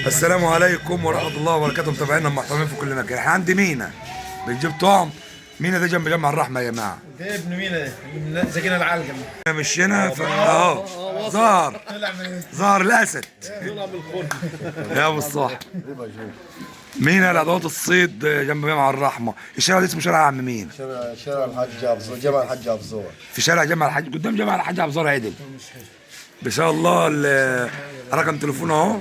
السلام عليكم ورحمة الله وبركاته، متابعينا المحترمين في كل مكان. احنا عند مينا بنجيب طعم. مينا ده جنب جامع الرحمة يا جماعة. ده ابن مينا ده من ساكن العلقم. مشينا اهو ظهر ظهر الاسد يا ابو الصاحب. مينا لادوات الصيد جنب جامع الرحمة. الشارع ده اسمه شارع عم مينا. شارع الحاج عبد جامع الحاج عبد الزهر. في شارع جامع الحاج قدام جامع الحاج عبد الزهر عدل. ان شاء الله رقم تليفونه اهو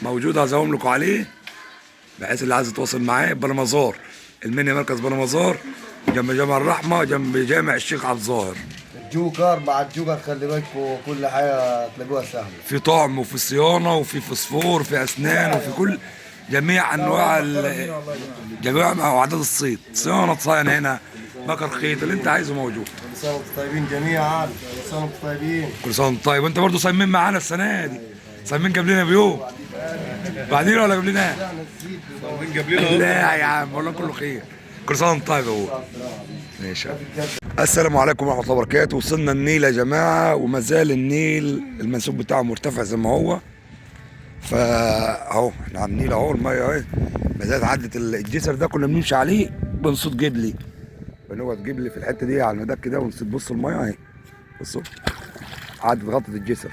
موجود، هزوم لكم عليه بحيث اللي عايز يتواصل معاه. بلمزار المنيا، مركز بلمزار، جنب جامع الرحمة، جنب جامع الشيخ عبد الظاهر. الجوكر مع الجوكر خلي بالكم كل حاجة تلاقوها سهلة. في طعم وفي صيانة وفي فوسفور وفي اسنان وفي كل جميع انواع جميع اعداد الصيد، صيانة صيانة هنا، بكر خيط اللي انت عايزه موجود. كل سنة وانتم طيبين جميعا، كل سنة وانتم طيبين. كل سنة وانت طيب. وانت برضه صايمين معانا السنة دي؟ صايمين قبلنا بيوم بعدين ولا قبلنا؟ لا يا عم والله كله خير. كل سنة وانت طيب يا ابوي. ماشي. السلام عليكم ورحمة الله وبركاته. وصلنا النيل يا جماعة، وما زال النيل المنسوب بتاعه مرتفع زي ما هو. فاهو احنا على النيل اهو، المية اهي ما زالت عدت الجسر ده كنا بنمشي عليه بنصوت جبلي، بنقعد جبلي في الحتة دي على المدك كده ونصيد. بصوا المية اهي، بصوا عدت غطت الجسر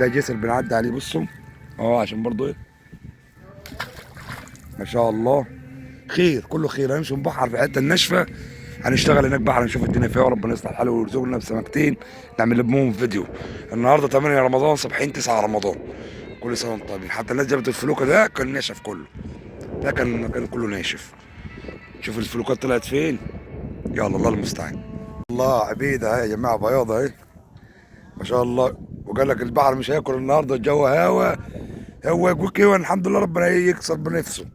ده، جسر بنعدي عليه. بصوا اهو عشان برضو ايه، ما شاء الله خير، كله خير. هنمشي نبحر في الحتة الناشفه، هنشتغل هناك بحر، نشوف الدنيا فيها، وربنا يصلح الحال ويرزقنا بسمكتين نعمل لهم فيديو. النهارده 8 رمضان، صبحين 9 رمضان. كل سنة وانتم طيبين. حتى الناس جابت الفلوكه، ده كان ناشف كله، ده كان كله ناشف. شوف الفلوكات طلعت فين. يلا الله المستعان. الله عبيده اهي يا جماعة، بياضه اهي ما شاء الله. وقال لك البحر مش هياكل النهارده، الجو هوا هو يقول كده. الحمد لله ربنا يكسر بنفسه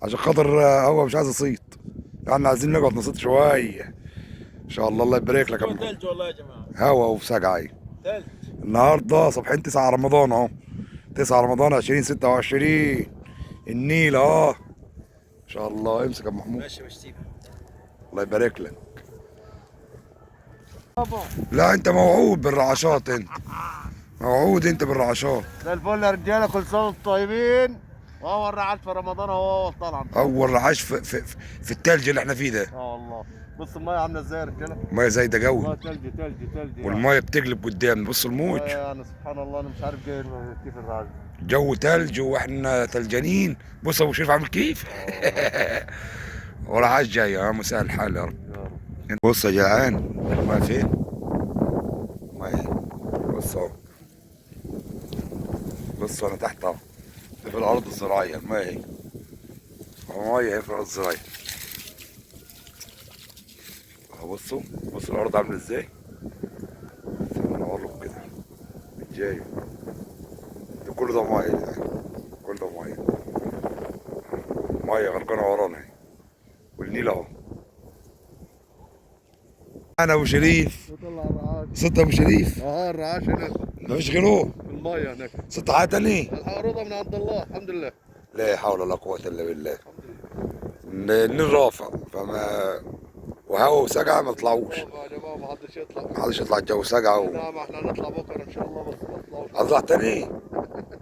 عشان خاطر هو مش عايز يصيد، يعني عايزين نقعد نصيد شوية ان شاء الله. الله يبارك لك يا أبو. ثلج والله يا جماعة، هوا وسقعه اهي. ثلج. النهارده صبحين 9 رمضان اهو، 9 رمضان 2026. النيل اهو ان شاء الله. امسك يا ابو محمود. ماشي بشتيك. الله يبارك لك. لا انت موعود بالرعشات، انت موعود انت بالرعشات. ده الفل يا رجاله، كل سنة وانتم طيبين. واول رعاش في رمضان اهو طبعا. اول رعاش في التلج اللي احنا فيه ده. اه والله بص المية عامله ازاي يا رجاله. المية زايدة والله قوي، تلج تلج تلج يعني. والمية بتقلب قدامنا. بص الموج، يعني سبحان الله انا مش عارف جاي كيف الرعاش. جو تلج واحنا تلجانين. بص ابو شريف عامل كيف. ورعاش جاي يا مساء الحال يا رب. يا رب. بص يا جدعان المية فين؟ المية بص اهو، بص انا تحت اهو، ده في الارض الزراعية المية اهي، المية اهي في الارض الزراعية اهو. بصوا بصوا الارض عاملة ازاي. استنى انور لكم كده الجاي ده كله ده مية يا جدعان، كله ده مية، مية غرقانة ورانا اهي، والنيل اهو. انا ابو شريف، طلع الرعاش. ست ابو شريف. اه الرعاش هناك مفيش غيره في المية هناك. ست حاجة تاني. الحرارة من عند الله الحمد لله. لا حول ولا قوة الا بالله. النيل رافع، فما وهوا وسقعة ما طلعوش. يا جماعة ما حدش يطلع. ما حدش يطلع، الجو سقعة لا ما احنا هنطلع بكره ان شاء الله، بس ما نطلعوش. هتطلع تاني؟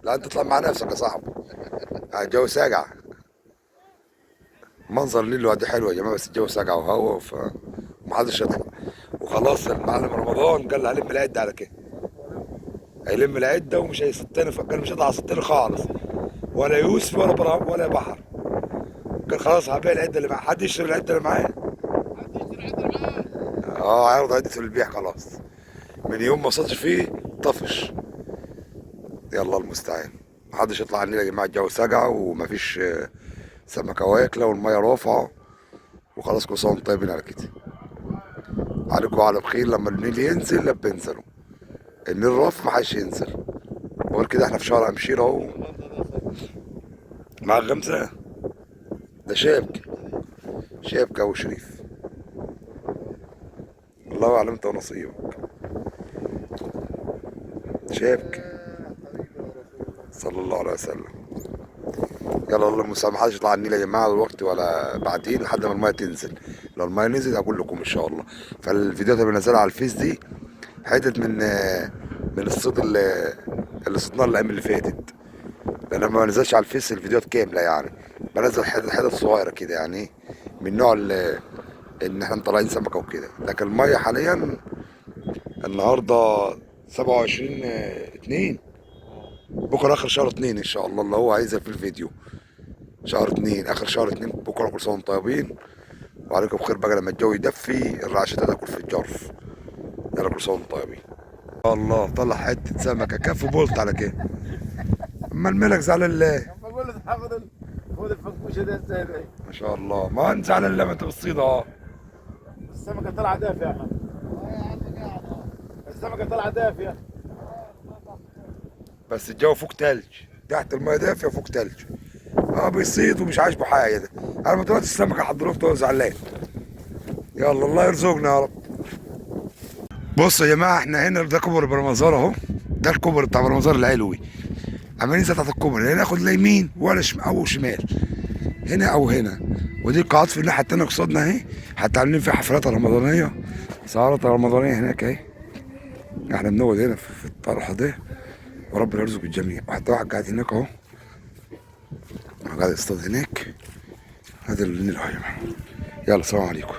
لا انت تطلع مع نفسك يا صاحبي، الجو ساقع. منظر الليل لوحده حلو يا جماعة، بس الجو ساقع وهوا فمحدش يطلع. وخلاص المعلم رمضان قال لي هلم العدة على كده، هيلم العدة ومش هيصيد تاني، قال مش هيطلع صيد تاني خالص، ولا يوسف ولا برا ولا بحر. قال خلاص هبيع العدة اللي معاه. حد يشتري العدة اللي معاه؟ اه هيرضى عدته للبيع خلاص، من يوم ما صادش فيه طفش. يلا المستعان. محدش يطلع على النيل يا جماعة، الجو ساقع ومفيش سمكة واكله، والمية رافعه، وخلاص كل سنة وانتم طيبين على كده. عليكم على بخير. لما النيل ينزل لا بنزلوا، النيل رافع محدش ينزل. وغير كده احنا في شارع مشير اهو مع الغمزه ده شابك شابك ابو شريف. الله اعلم انت ونصيبك. شابك صلى الله عليه وسلم. يلا الله المستعان. محدش يطلع على النيل يا جماعة دلوقتي ولا بعدين لحد ما المايه تنزل. لو المايه نزلت هقول لكم ان شاء الله. فالفيديوهات اللي بنزلها على الفيس دي حتت من الصيد اللي صدناه الايام اللي فاتت. لان ما بنزلش على الفيس الفيديوهات كاملة يعني، بنزل حتت حتت صغيرة كده يعني، من نوع ان احنا مطلعين سمكة وكده. لكن المية حاليا النهارده 27/2، بكره اخر شهر 2 ان شاء الله، اللي هو عايزها في الفيديو شهر 2، اخر شهر 2 بكره. كل سنة وانتم طيبين وعليكم بخير بقى. لما الجو يدفي الرعشة تاكل في الجرف. يلا كل سنة وانتم طيبين. الله طلع حتة سمكة كف بولت على كده. اما الملك زعلان ليه؟ بقول له خد خد الفنكوشه دي ازاي دي؟ ما شاء الله، ما انت زعلان لما انت بتصيد. السمكة طالعه دافيه يا احمد. السمكة طالعه دافيه. بس الجو فوق تلج، تحت المية دافيه فوق تلج. بيصيد ومش عاجبه حاجة ده. انا ما طلعتش السمكة لحد دلوقتي وهو زعلان. يلا الله يرزقنا يا رب. بصوا يا جماعة، احنا هنا ده كوبري برمزار اهو، ده الكوبري بتاع برمزار العلوي. عمالين ننزل تحت الكوبري، لا ناخد لا يمين ولا او شمال، هنا او هنا. ودي القاعات في الناحية التانية قصادنا اهي، حتى عاملين فيها حفلات رمضانيه، سهرات رمضانيه هناك اهي. احنا بنقعد هنا في الطرحة دي، وربنا يرزق الجميع. وحتى واحد قاعد هناك اهو، قاعد يصطاد هناك. هذا اللي نلعب يا جماعة. يلا السلام عليكم.